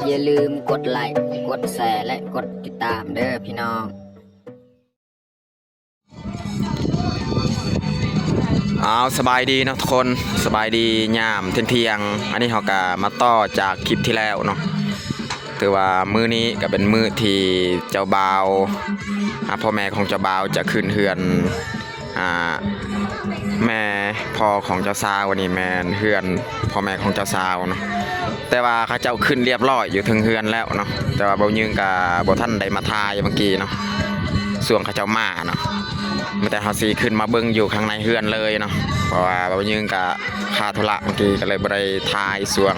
ຢ່າລືມກົດໄລ້ ກົດແຊ ແລະ ກົດຕິດຕາມເດີພີ່ນ້ອງ. ອ້າວ ສະບາຍດີເນາະທຸກຄົນ, ສະບາຍດີຍາມທ່ຽງໆ. ອັນນີ້ເຮົາກະມາຕໍ່ຈາກຄລິບທີ່ແລ້ວເນາະ, ຖືວ່າມື້ນີ້ກະເປັນມື້ທີ່ເຈົ້າບ່າວ ອາ ພໍ່ແມ່ຂອງເຈົ້າບ່າວຈະຂຶ້ນເຮືອນ ອາ ແມ່ພໍ່ຂອງເຈົ້າສາວ. ອັນນີ້ແມ່ນເຮືອນພໍ່ແມ່ຂອງເຈົ້າສາວເນາະ, ແຕ່ວ່າເຂົາເຈົ້າຂຶ້ນລຽບຮ້ອຍຢູ່ເທິງເຮືອນແລ້ວເນາະ, ແຕ່ວ່າບ່າວຍືງກະບໍ່ທັນໄດ້ມາຖ່າຍເມື່ອກີ້ເນາະ ຊ່ວງເຂົາເຈົ້າມາເນາະ, ແຕ່ເຮົາຊິຂຶ້ນມາເບິ່ງຢູ່ຂ້າງໃນເຮືອນເລີຍເນາະ, ເພາະວ່າບ່າວຍືງກະຄາທຸລະເມື່ອກີ້ ກະເລີຍບໍ່ໄດ້ຖ່າຍຊ່ວງ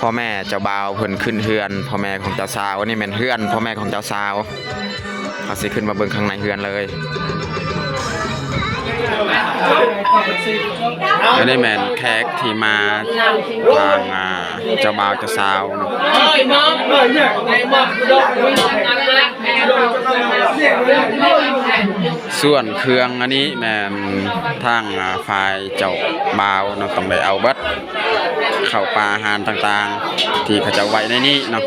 ພໍ່ແມ່ເຈົ້າບ່າວເພິ່ນຂຶ້ນເຮືອນພໍ່ແມ່ຂອງເຈົ້າສາວ. ອັນນີ້ແມ່ນເຮືອນພໍ່ແມ່ຂອງເຈົ້າສາວ. ເຮົາຊິຂຶ້ນມາເບິ່ງຂ້າງໃນເຮືອນເລີຍ. ອັນນີ້ແມ່ນແຂກທີ່ມາທາງ ອາ ເຈົ້າບ່າວເຈົ້າສາວ. ສ່ວນເຄື່ອງອັນນີ້ແມ່ນທາງ ອາ ຝ່າຍເຈົ້າບ່າວເນາະ ຕ້ອງໄດ້ເອົາເບິດ. ເຂົ້າປາອາຫານຕ່າງໆ ທີ່ເຂົາເຈົ້າໄວ້ໃນນີ້ເນາະ,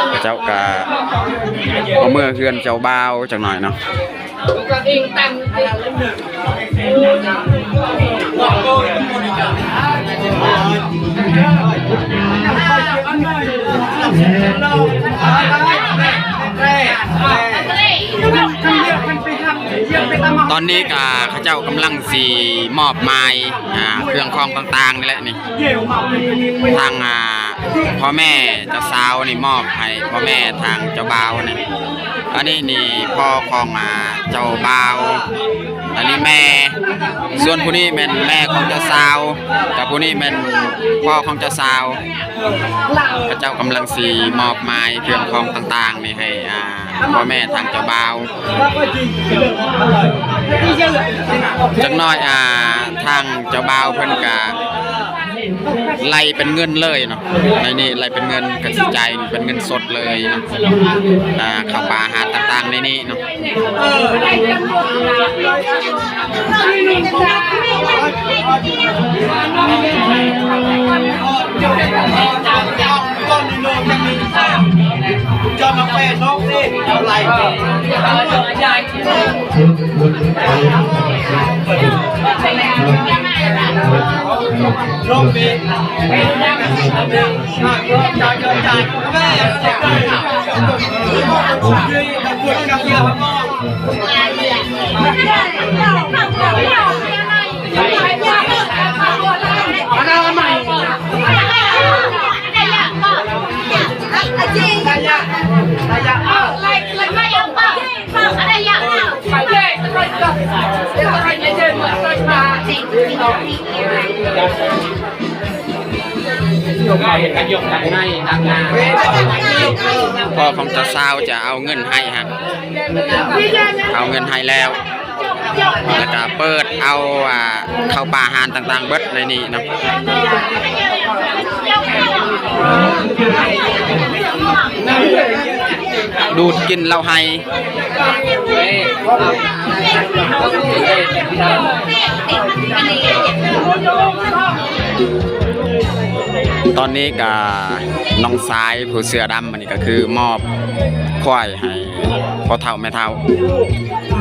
ເຂົາເຈົ້າກະເອົາເມືອເຮືອນເຈົ້າບ່າວຈັກໜ້ອຍເນາະ. ຕອນນີ້ກະເຂົາເຈົ້າກຳລັງຊິມອບໝາຍ ອາ ເຄື່ອງຂອງຕ່າງໆນີ້ແຫຼະນີ້. ທາງ ອາ ພໍ່ແມ່ເຈົ້າສາວນີ້ມອບໃຫ້ພໍ່ແມ່ທາງເຈົ້າບ່າວນີ້. ອັນນີ້ນີ້ພໍ່ຂອງ ອາ ເຈົ້າບ່າວ, ອັນນີ້ແມ່, ສ່ວນຜູ້ນີ້ແມ່ນແມ່ຂອງເຈົ້າສາວ ກັບຜູ້ນີ້ແມ່ນພໍ່ຂອງເຈົ້າສາວ. ເຂົາເຈົ້າກຳລັງຊິມອບໝາຍເຄື່ອງຂອງຕ່າງໆນີ້ໃຫ້ ອາ ພໍ່ແມ່ທາງເຈົ້າບ່າວ. ຈັກໜ້ອຍ ອາ ທາງເຈົ້າບ່າວເພິ່ນກະໄລ່ເປັນເງິນເລີຍເນາະ, ໃນນີ້ໄລ່ເປັນເງິນ ກະຊິຈ່າຍເປັນເງິນສົດເລີຍເນາະ, ອາ ເຂົ້າປາອາຫານຕ່າງໆໃນນີ້ເນາະ. ພໍ່ຂອງເຈົ້າສາວຈະເອົາເງິນໃຫ້ຫັ້ນ, ເອົາເງິນໃຫ້ແລ້ວ ແລ້ວກະເປີດເອົາ ອາ ເຂົ້າປາອາຫານຕ່າງໆເບິດໃນນີ້ເນາະ, ດູດກິນເຫຼົ້າໄຮ່. ຕອນນີ້ກະນ້ອງຊາຍຜູ້ເສື້ອດຳອັນນີ້ກະຄືມອບຄວາຍໃຫ້ພໍ່ເຖົ້າແມ່ເຖົ້າ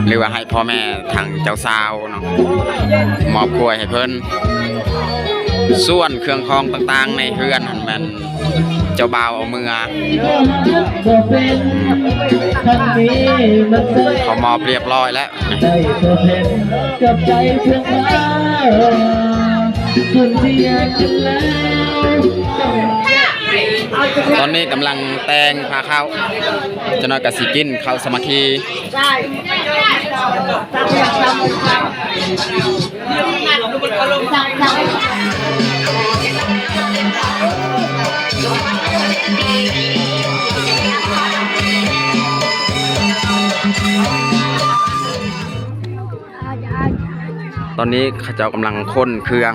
ຫຼືວ່າໃຫ້ພໍ່ແມ່ທາງເຈົ້າສາວເນາະ, ມອບຄວາຍໃຫ້ເພິ່ນ. ສ່ວນເຄື່ອງຂອງຕ່າງໆໃນເຮືອນຫັ້ນແມ່ນ ເຈົ້າບ່າວເອົາເມືອ ເຂົາມອບລຽບຮ້ອຍແລ້ວ. ຕອນນີ້ກຳລັງແຕ່ງພາເຂົ້າ, ຈັກໜ້ອຍກະຊິກິນເຂົ້າສາມັກຄີ. ຕອນນີ້ເຂົາເຈົ້າກຳລັງຂົນເຄື່ອງ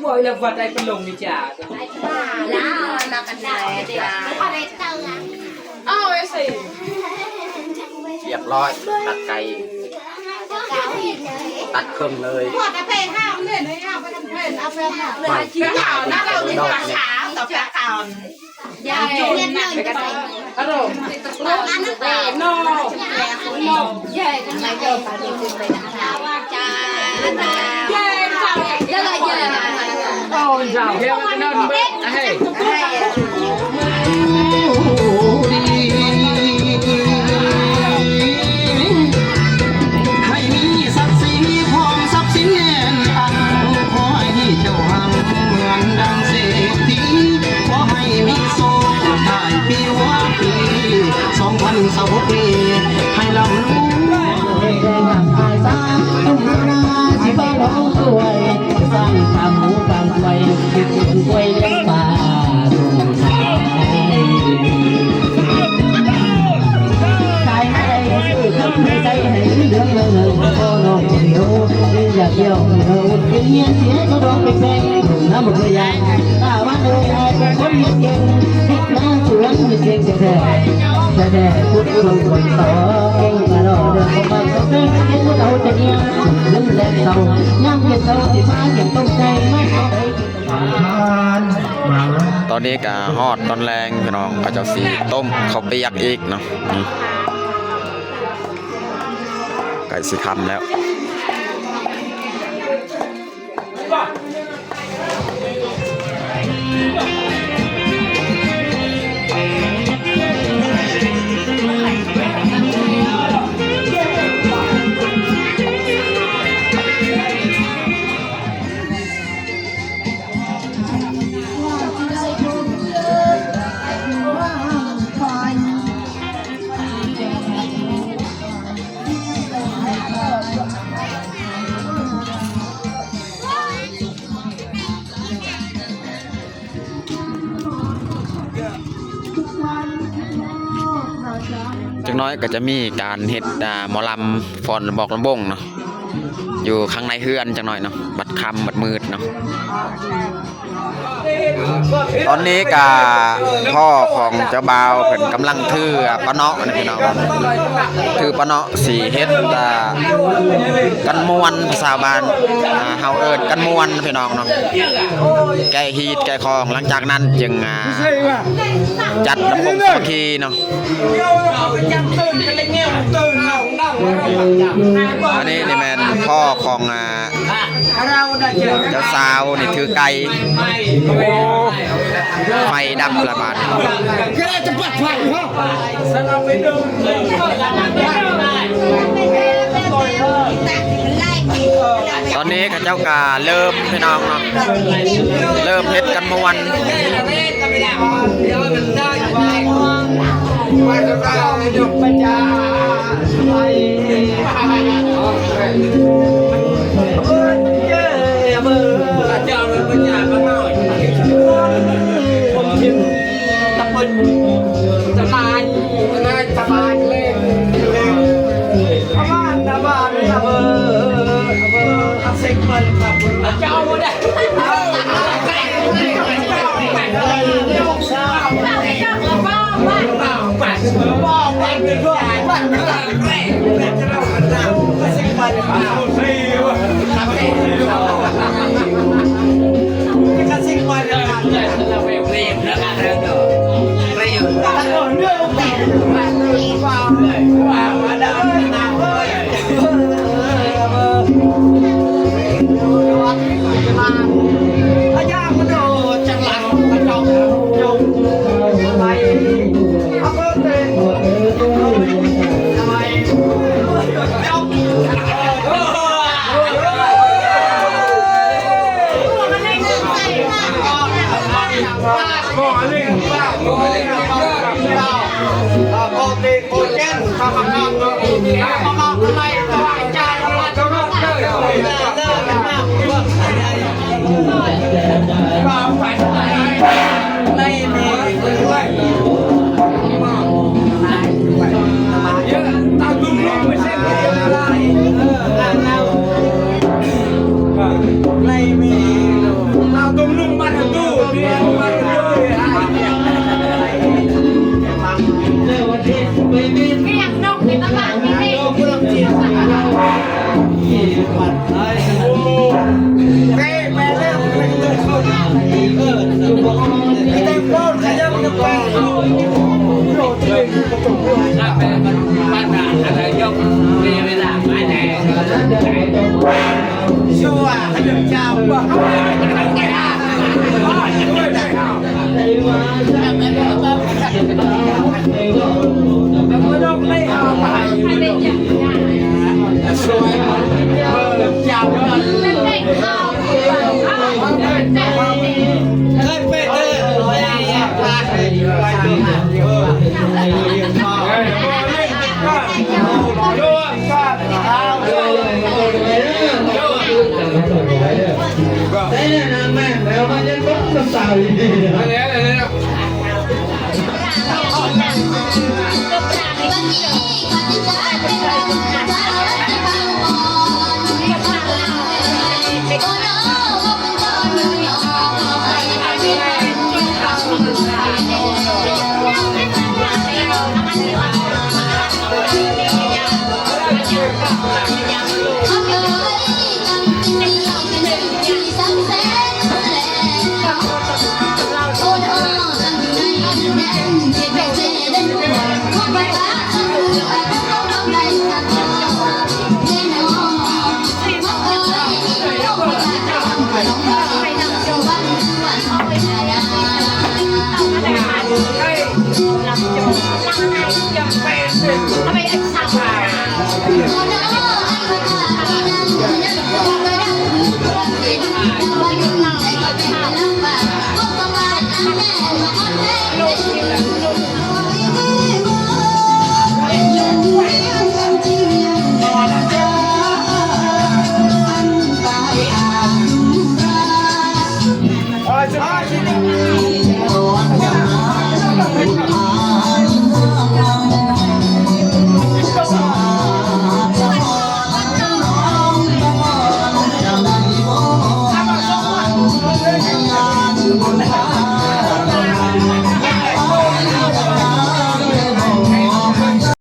Wah, ila buat ai pelong ni, Cak. Lah, makan dah, dia. ຮຽບຮ້ອຍ ຕັດໄກ່ ຕັດເຄິ່ງເລີຍ ໃຫ້ມີສັກສີພ້ອມຊັບສິນແໜ້ນອັງ ຂໍໃຫ້ເຈົ້າຮັ່ງເໝືອນດັ່ງເສດຖີ ຂໍໃຫ້ມີໂຊກຫຼາຍປີກວ່າປີ ສອງພັນຊາວຫົກນີ້ ໃຫ້ລ່ຳລວຍ ໃຫ້ໄດ້ຮັກອາຍສາ ໜຸ່ມສາວນາຊິມາລອງລວຍ ສ້າງຕາມຫູຕາມໄຟ ເຮັດເປັນກວຍລ້ຽງປາ ສົງສາຍ ຂາຍມາໄດ້ກໍຊື້ເຄື່ອງໃຫ້ໃຊ້ໃຫ້ເຫຼືອເລີງ ຂໍນ້ອງຜູ້ດຽວ ຢາກທ່ຽວເຮົາໄປຮຽນເສຍ ກໍຕ້ອງໄປແຊງ ນຳເພື່ອຢ່າງ ຖ້າວ່າເອີຍ ອ້າຍເປັນຄົນຮຽນເກັ່ງ ເຮັດນາສວນມີເກັ່ງແທ້ໆ ແທ້ໆ ຂຸດຄົ້ນຄົ້ນຕໍ່ ເກັ່ງກະລໍເດີ ບໍ່ມັກເອົາແຊງ ເຮັດເອົາແຕ່ເມຍ ລືມແລງເຊົາ ຍາມເຮັດເຊົາຊິພາກັນຕົກໃຈ ມາເອົາໄປກິນ ຕອນນີ້ກະຮອດຕອນແລງພີ່ນ້ອງ ເຂົາເຈົ້າຊິຕົ້ມເຂົ້າປຽກອີກເນາະ ນີ້ ໃກ້ຊິຄ່ຳແລ້ວ. ຈັກໜ້ອຍກໍຈະມີການເຮັດ ອ່າ ໝໍລຳຟ້ອນລຳບອກລຳບົງເນາະ ຢູ່ຂ້າງໃນເຮືອນຈັກໜ້ອຍເນາະ ບັດຄ່ຳບັດມືດເນາະ. ຕອນນີ້ກະພໍ່ຂອງເຈົ້າບ່າວເພິ່ນກຳລັງຖືປາເນາະນະພີ່ນ້ອງ ຖືປາເນາະຊິເຮັດ ອ່າ ກັນມ່ວນ ພາສາບ້ານ ອ່າ ເຮົາເອີ້ນກັນມ່ວນພີ່ນ້ອງເນາະ ແກະຮີດແກະຄອງ ຫຼັງຈາກນັ້ນຈຶ່ງ ອ່າ ຈັດລຳວົງສາມັກຄີເນາະ. ອັນນີ້ນີ້ແມ່ນພໍ່ຂອງ ອ່າ ເຈົ້າສາວນີ້ຖືໄກ່ ໂອ້ ໄຟດັບລະບາດ. ຕອນນີ້ເຂົາເຈົ້າກະເລີ່ມ ພີ່ນ້ອງເນາະ ເລີ່ມເຮັດກັນມ່ວນ. Thank you.